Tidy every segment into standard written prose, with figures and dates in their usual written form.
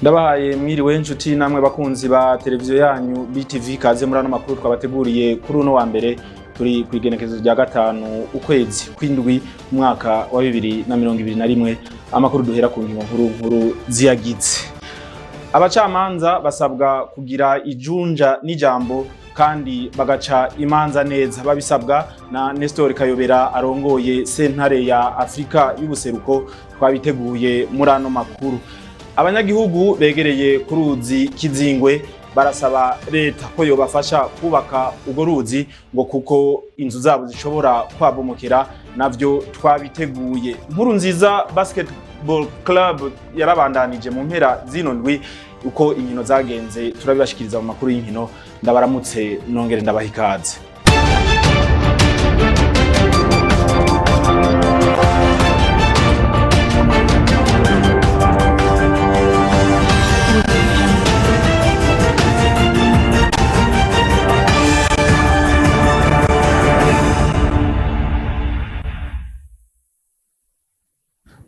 Ndabahaye mwiriwe nshuti namwe bakunzi ba televiziyo yanyu BTV, kaze muri ano makuru twabateguriye kuri uno wa mbere. Turi ku igenekerezo rya 5 ukwezi kw'indwi umwaka wa 2021. Amakuru duhera ku ngingo nkuru nkuru ziyagize. Abacamanza basabwa kugira ijunja n'ijambo kandi bagaca imanza neza, babisabwa na Nestor Kayobera arongoye sentare ya Afrika y'ubuseruko. Twabiteguye muri ano makuru. Abanyagihugu begereye ku ruzi Kizingwe barasaba leta ko yobafasha kubaka urwo ruzi ngo kuko inzu zabo zishobora kwabomokera, navyo twabiteguye. Nkuru nziza Basketball Club yarabandanije mu mpera zino ndwi, uko inkino zagenze turabibashikiriza mu makuru y'inkino. Ndabaramutse nongere ndabaha ikaze.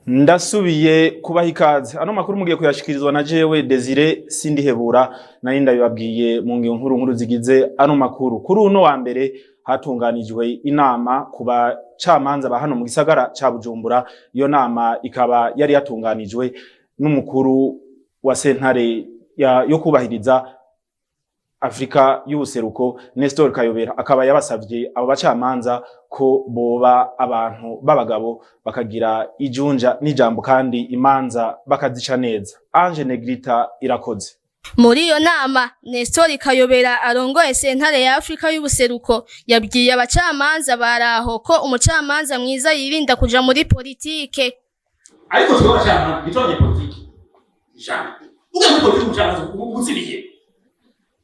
Ndasubiye kubaha ikaze. Ano makuru mugiye kuyashikirizwa na jewe Desire Sindihebura. Nari ndabibabwiye mu ngingo nkuru nkuru zigize ano makuru. Kuri uno wa mbere hatunganijwe inama ku bacamanza ba hano mu gisagara ca Bujumbura. Iyo nama ikaba yari yatunganijwe n'umukuru wa sentare yo kubahiriza Afrika y'ubuseruko Nestor Kayobera, akaba yabasavye abo bacamanza ko boba abantu b'abagabo, bakagira ijunja n'ijambo kandi imanza bakazica neza. Ange Negrita Irakoze. Muri iyo nama, Nestor Kayobera arongoye sentare ya Afrika y'ubuseruko yabwiye abacamanza baraho ko umucamanza mwiza yirinda kuja muri politike. Ariko twebwe abacamanza ntituranye politiki ijambo. Ugiye muri politiki, umucamanza uba uziriye.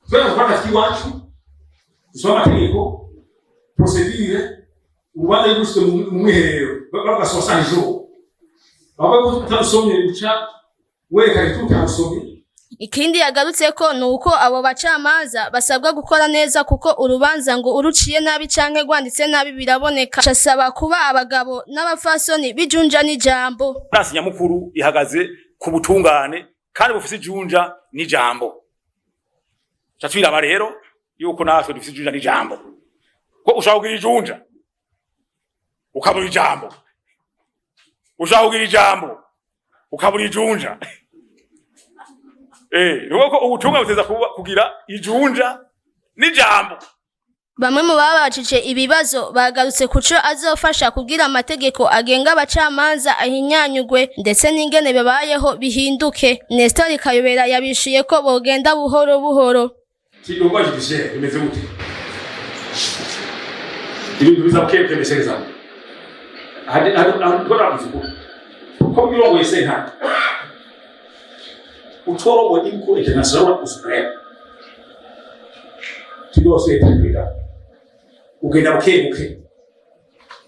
Twebwe dukora akazi k'iwacu, dusoma amategeko, procédure, urubanza iyo rushitse mu mwiherero bavuga 60 jours, bavuga ko utarusomye uca werekana icyo utarusomye. Ikindi yagarutseko ni uko abo bacamanza basabwa gukora neza, kuko urubanza ngo uruciye nabi canke rwanditse nabi biraboneka. Casaba kuba abagabo n'abafasoni bijunja n'ijambo. Rasi nyamukuru ihagaze ku butungane kandi bufise ijunja n'ijambo. Ca twiraba rero yuko natwe dufise ijunja n'ijambo, ko ushobora kugira ijunja ukabura ijambo, ushobora kugira ijambo ukabura ijunja. Ni ko ubutungane buteza kuba kugira ijunja n'ijambo. Bamwe mu babajije ibibazo bagarutse kuco azofasha kugira amategeko agenga abacamanza ahinyanyugwe, ndetse n'ingene babayeho bihinduke. Nestor Kayobera yabishuye ko bogenda buhoro buhoro. Kirongwa judiciaire bimeze gute? Ibintu biza buke buke mbese. Hari hari hari navuze ko birongoye sentare, utorogoye une cour internationale ou suprême, tu dois aussi être prudent, ugenda buke buke.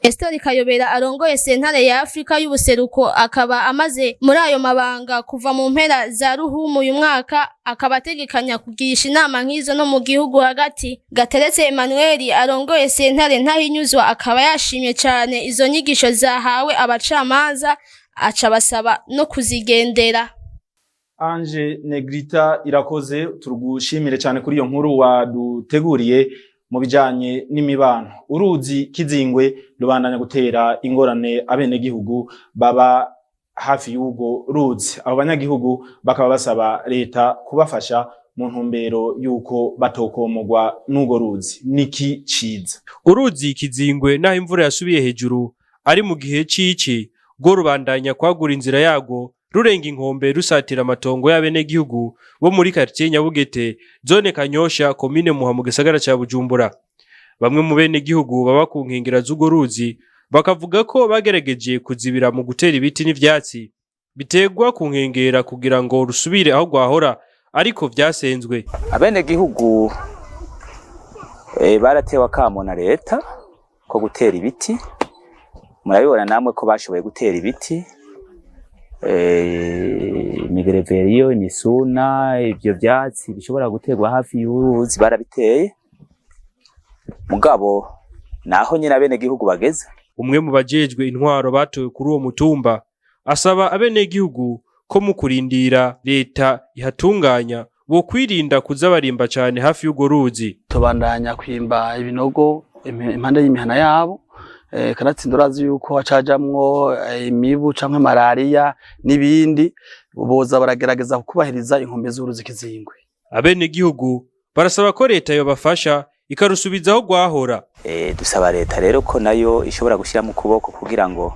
Nestor Kayobera arongoye sentare ya Afrika y'ubuseruko akaba amaze muri ayo mabanga kuva mu mpera za ruhumu uyu mwaka, akaba ategekanya kugirisha inama nk'izo no mu gihugu hagati. Gateretse Emmanuel arongoye sentare Ntahinyuzwa akaba yashimye cane izo nyigisho zahawe abacamanza, aca basaba no kuzigendera. Ange Negrita Irakoze, turugushimire cyane kuri iyo nkuru waduteguriye. Mu bijanye n'imibano, uruzi Kizingwe rubandanya gutera ingorane abenegihugu baba hafi y'urwo ruzi. Abo banyagihugu bakaba basaba leta kubafasha mu ntumbero y'uko batokomogwa n'urwo ruzi. Niki ciza? Uruzi Kizingwe, naho imvura yasubiye hejuru ari mu gihe c'ici, rwo rubandanya kwagura inzira yarwo, rurenga inkombe, rusatira amatongo y'abenegihugu bo muri quartier Nyabugete, zone Kanyosha, komine Muha, mu gisagara ca Bujumbura. Bamwe mu benegihugu baba ku nkengera z'urwo ruzi bakavuga ko bagerageje kuzibira mu gutera ibiti n'ivyatsi biterwa ku nkengera kugira ngo rusubire aho rwahora, ariko vyasenzwe. Abenegihugu baratewe akamo na leta ko gutera ibiti. Murabibona namwe ko bashoboye gutera ibiti, imigereveriyo, imisuna, ivyo vyatsi bishobora guterwa hafi y'uruzi barabiteye, mugabo naho nyine abenegihugu bageze. Umwe mu bajejwe intwaro batowe kuri uwo mutumba asaba abenegihugu ko mu kurindira leta ihatunganya bokwirinda kuza barimba cane hafi y'urwo ruzi. Tubandanya kwimba ibinogo impande y'imihana yabo, kanatsinda urazi yuko hacajamwo imibu canke malariya n'ibindi. Boza baragerageza kubahiriza inkombe z'uruzi Kizingwe. Abenegihugu barasaba ko leta yobafasha ikarusubiza aho rwahora. Dusaba leta rero ko nayo ishobora gushyiramo ukuboko kugira ngo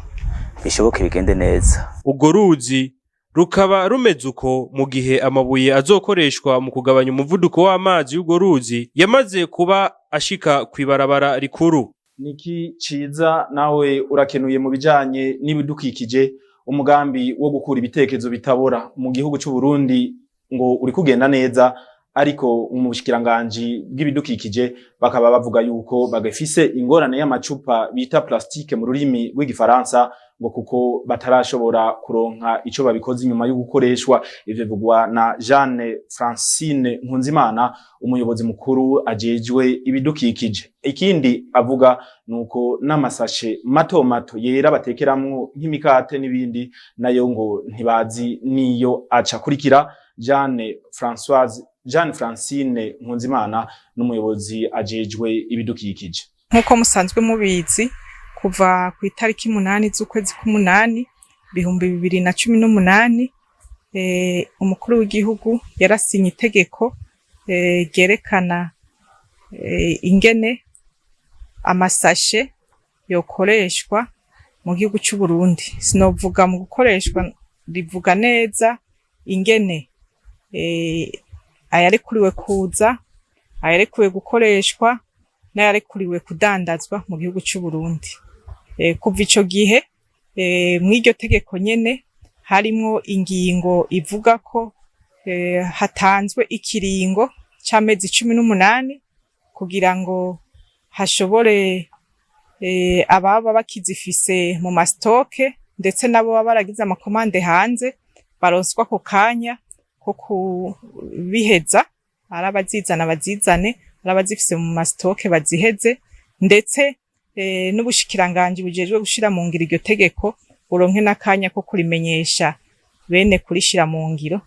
bishoboke bigende neza. Urwo ruzi rukaba rumeze uko mu gihe amabuye azokoreshwa mu kugabanya umuvuduko w'amazi y'urwo ruzi yamaze kuba ashika kw'ibarabara rikuru. Niki Ciza, nawe urakenuye mu bijanye n'ibidukikije. Umugambi wo gukura ibitekerezo bitabora mu gihugu c'u Burundi ngo uri kugenda neza, ariko mu bushikiranganji bw'ibidukikije bakaba bavuga yuko bagafise ingorane y'amacupa bita plastique mu rurimi rw'igifaransa, ngo kuko batarashobora kuronka ico babikoze inyuma yo gukoreshwa. Ivyo bivugwa na Jeanne Francine Nkunzimana, umuyobozi mukuru ajejwe ibidukikije. Ikindi avuga nuko n'amasashe mato mato yera batekeramwo nk'imikate n'ibindi, nayo ngo ntibazi niyo aca. Kurikira Jeanne Françoise, Jeanne Francine Nkunzimana, n'umuyobozi ajejwe ibidukikije. Nk'uko musanzwe mubizi, kuva ku itariki 8 z'ukwezi k'umunani 2018, umukuru w'igihugu yarasinye itegeko ryerekana ingene amasashe yokoreshwa mu gihugu c'u Burundi. Sinovuga mu gukoreshwa, rivuga neza ingene ayarekuriwe kuza, ayarekuriwe gukoreshwa n'ayarekuriwe kudandazwa mu gihugu c'u Burundi. Kuva ico gihe, mw'iryo tegeko nyene harimwo ingingo ivuga ko hatanzwe ikiringo c'amezi 18 kugira ngo hashobore ababa bakizifise mu ma stocks, ndetse n'abo baba baragize ama commandes hanze, baronswa ako kanya ko kubiheza, ari abazizana bazizane, ari abazifise mu ma stocks baziheze, ndetse n'ubushikiranganji bujejwe gushira mu ngiro iryo tegeko buronke n'akanya ko kurimenyesha bene kurishira mu ngiro,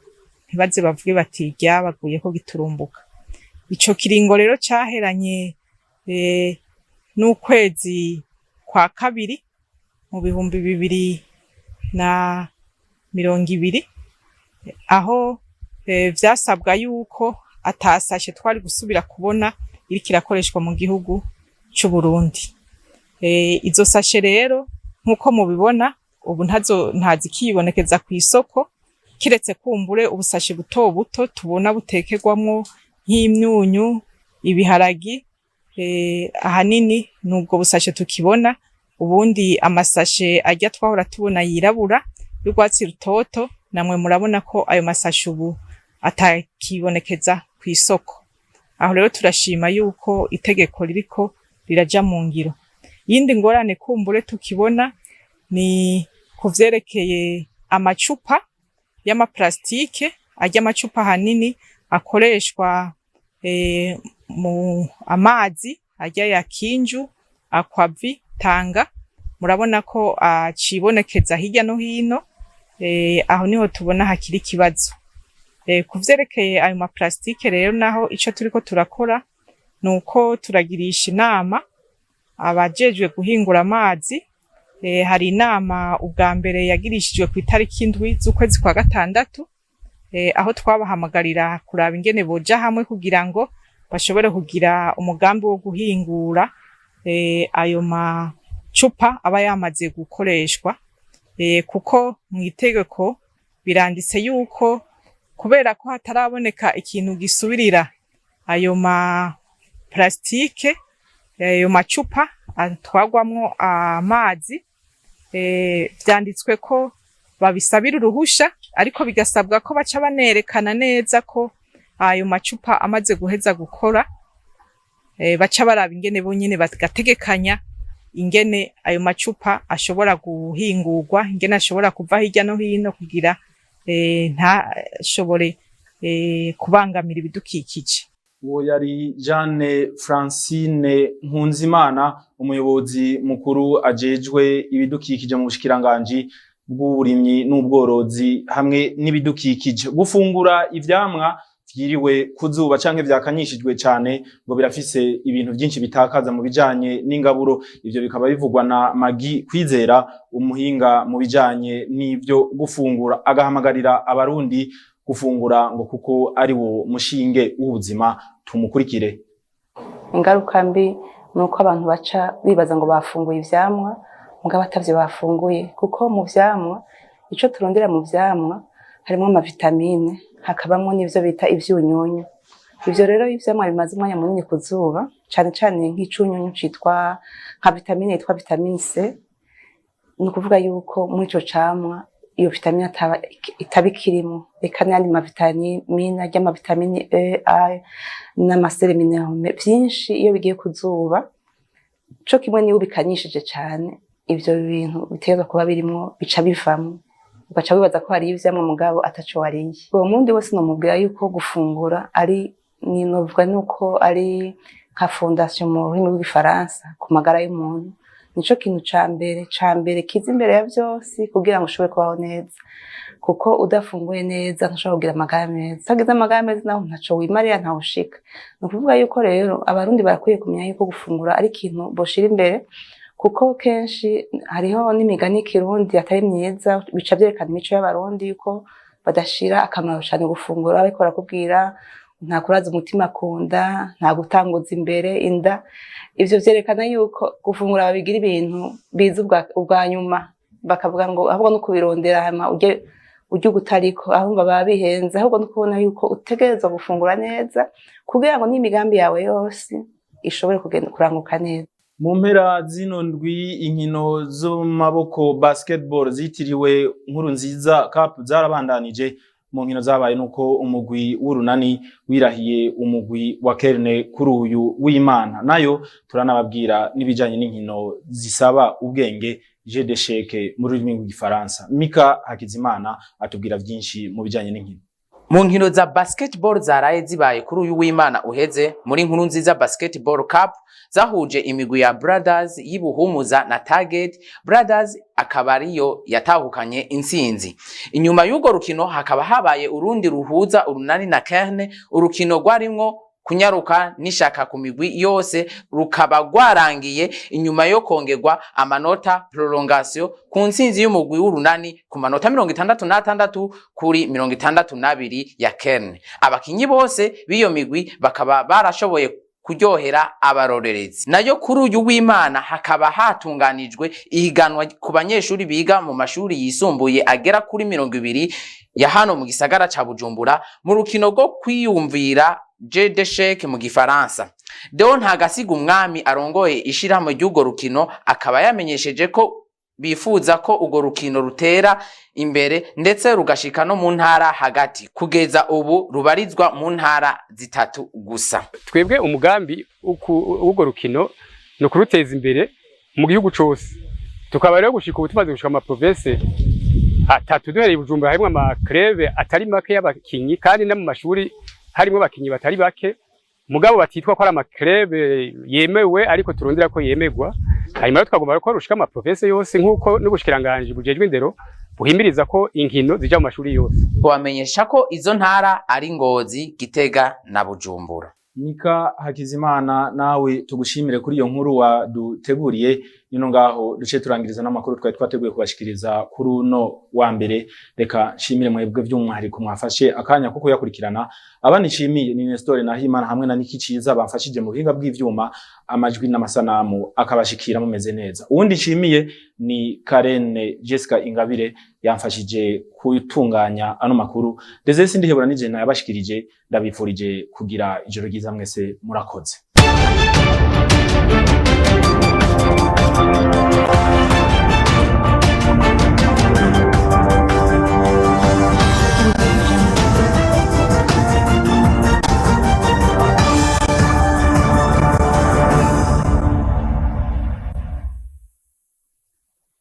ntibaze bavuge bati ryabaguyeko giturumbuka. Ico kiringo rero caheranye n'ukwezi kwa kabiri mu 2020, aho vyasabwa yuko ata sachet twari gusubira kubona iriko irakoreshwa mu gihugu c'u Burundi. Izo sachet rero, nk'uko mubibona, ubu ntazo, ntazikibonekeza kw'isoko, kiretse kumbure ubusashe buto buto tubona butekerwamwo nk'imyunyu, ibiharagi, ahanini nubwo busashe tukibona. Ubundi amasashe arya twahora tubona yirabura y'urwatsi rutoto, namwe murabona ko ayo masashe ubu atakibonekeza kw'isoko. Aho rero turashima yuko itegeko ririko riraja mu ngiro. Iyindi ngorane kumbure tukibona ni kuvyerekeye amacupa y'amaplastike, arya amacupa ahanini akoreshwa mu amazi, arya ya Kinju, Aquavi, Tanga. Murabona ko acibonekeza hirya no hino, aho niho tubona hakiri ikibazo. Kuvyerekeye ayo maplastike rero, naho ico turiko turakora nuko turagirisha inama abajejwe guhingura amazi. Hari inama ubwa mbere yagirishijwe ku itariki 7 z'ukwezi kwa gatandatu, aho twabahamagarira kuraba ingene boja hamwe kugira ngo bashobore kugira umugambi wo guhingura ayo macupa aba yamaze gukoreshwa, kuko mw'itegeko biranditse yuko kubera ko hataraboneka ikintu gisubirira ayo ma plastike, ayo macupa atwagwamwo amazi, vyanditswe ko babisabira uruhusha, ariko bigasabwa ko baca banerekana neza ko ayo macupa amaze guheza gukora, baca baraba ingene bonyene bagategekanya ingene ayo macupa ashobora guhingurwa, ingene ashobora kuva hirya no hino kugira ntashobore kubangamira ibidukikije. Uwo yari Jeanne Francine Nkunzimana, umuyobozi mukuru ajejwe ibidukikije mu bushikiranganji. bw'uburimyi n'ubworozi hamwe n'ibidukikije. Gufungura ivyamwa vyiriwe kuzuba canke vyakanyishijwe cane ngo birafise ibintu vyinshi bitakaza mu bijanye n'ingaburo. Ivyo bikaba bivugwa na Magi Kwizera, umuhinga mu bijanye n'ivyo gufungura, agahamagarira abarundi gufungura ngo kuko ari wo mushinge w'ubuzima. Tumukurikire. Ingaruka mbi ni uko abantu baca bibaza ngo bafunguye ivyamwa, mugabo atavyo bafunguye, kuko mu vyamwa, ico turondera mu vyamwa harimwo amavitamine, hakabamwo n'ivyo bita ivyunyunyu. Ivyo rero, iyo ivyamwa bimaze umwanya munini ku zuba, cane cane nk'icunyunyu citwa nka vitamine yitwa vitamine C, ni ukuvuga yuko muri ico camwa iyo vitamine itaba ikirimwo, eka n'ayandi mavitamine arya amavitamine E, A n'ama sels minéraux vyinshi, iyo bigiye ku zuba co kimwe niyo ubikanyishije cane, ivyo bintu bitegerezwa kuba birimwo bica bivamwo, ugaca wibaza ko hariyo ivyamwa mugabo ataco wariye. Uwo murundi wese nomubwira yuko gufungura ari ni novuga nuko ari nka fondation mu rurimi rw'igifaransa ku magara y'umuntu. Nico kintu ca mbere kiza imbere ya vyose kugira ngo ushobore kubaho neza, kuko udafunguye neza ntushobora kugira amagara meza. Utagize amagara meza naho ntaco wimarira, ntaho ushika. Ni ukuvuga yuko rero abarundi barakwiye kumenya yuko gufungura ari ikintu boshira imbere, kuko kenshi hariho n'imigani y'ikirundi atari myiza, bica vyerekana imico y'abarundi yuko badashira akamaro cane gufungura. Bariko barakubwira nta kuraza umutima kunda, nta gutanguza imbere inda. Ivyo vyerekana yuko gufungura babigira ibintu biza ubwa nyuma, bakavuga ngo ahubwo no kubirondera hama urye urye ugutariko, ahubwo baba bihenze. Ahubwo no kubona yuko utegerezwa gufungura neza kugira ngo n'imigambi yawe yose ishobore kugenda kuranguka neza. Mu mpera zino ndwi, inkino z'amaboko basketball zitiriwe Nkuru Nziza Cup zarabandanije. Mu nkino zabaye nuko umugwi w'Urunani wirahiye umugwi wa Kerne kuri uyu w'Imana. Nayo turanababwira n'ibijanye n'inkino zisaba ubwenge, jeu d'échec mu rurimi rw'igifaransa. Mika Hakizimana atubwira vyinshi mu bijanye n'inkino. Mu nkino za basketball zaraye zibaye kuri uyu w'Imana uheze muri Nkuru Nziza Basketball Cup, zahuje imigwi ya Brothers y'Ibuhumuza na Target Brothers, akaba ariyo yatahukanye intsinzi. Inyuma y'urwo rukino hakaba habaye urundi ruhuza Urunani na Kerne, urukino rwarimwo kunyaruka n'ishaka ku migwi yose, rukaba rwarangiye inyuma yo kongerwa amanota, prolongation, ku ntsinzi y'umugwi w'Urunani ku manota 66 kuri 62 ya Kerne. Abakinyi bose b'iyo migwi bakaba barashoboye kuryohera abarorerezi. Nayo kuri uyu w'Imana hakaba hatunganijwe ihiganwa ku banyeshuri biga mu mashuri yisumbuye agera kuri 20 ya hano mu gisagara ca Bujumbura mu rukino rwo kwiyumvira, jeu d'échec mu gifaransa. Deo Ntagasiga Umwami arongoye ishirahamwe ry'urwo rukino akaba yamenyesheje ko bifuza ko urwo rukino rutera imbere ndetse rugashika no mu ntara hagati. Kugeza ubu rubarizwa mu ntara zitatu gusa. Twebwe umugambi w'urwo rukino ni ukuruteza imbere mu gihugu cose. Tukaba rero gushika ubu tumaze gushika mu ma provinces atatu duhereye i Bujumbura, harimwo ama clubs atari make y'abakinyi, kandi no mu mashuri harimwo abakinyi batari bake, mugabo batitwa ko ari ama clubs yemewe, ariko turondera ko yemegwa. Hanyuma rero twagomba ko rushika ama provinces yose, nk'uko n'ubushikiranganji bujejwe indero buhimiriza ko inkino zija mu mashuri yose. Kubamenyesha ko izo ntara ari Ngozi, Gitega na Bujumbura. Mika Hakizimana, nawe tugushimire kuri iyo nkuru waduteguriye. Nino ngaho duce turangiriza n'amakuru twari twateguye kubashikiriza kuri uno wa mbere. Reka nshimire mwebwe by'umwihariko mwafashe akanya ko kuyakurikirana. Abandi nshimiye ni Nestor Nahimana hamwe na Niki Ciza bamfashije mu buhinga bw'ivyuma, amajwi n'amasanamu akabashikira mumeze neza. Uwundi nshimiye ni Karen Jessica Ingabire yamfashije kutunganya ano makuru. Desire Sindihebura nije nayabashikirije, ndabifurije kugira ijoro ryiza mwese, murakoze.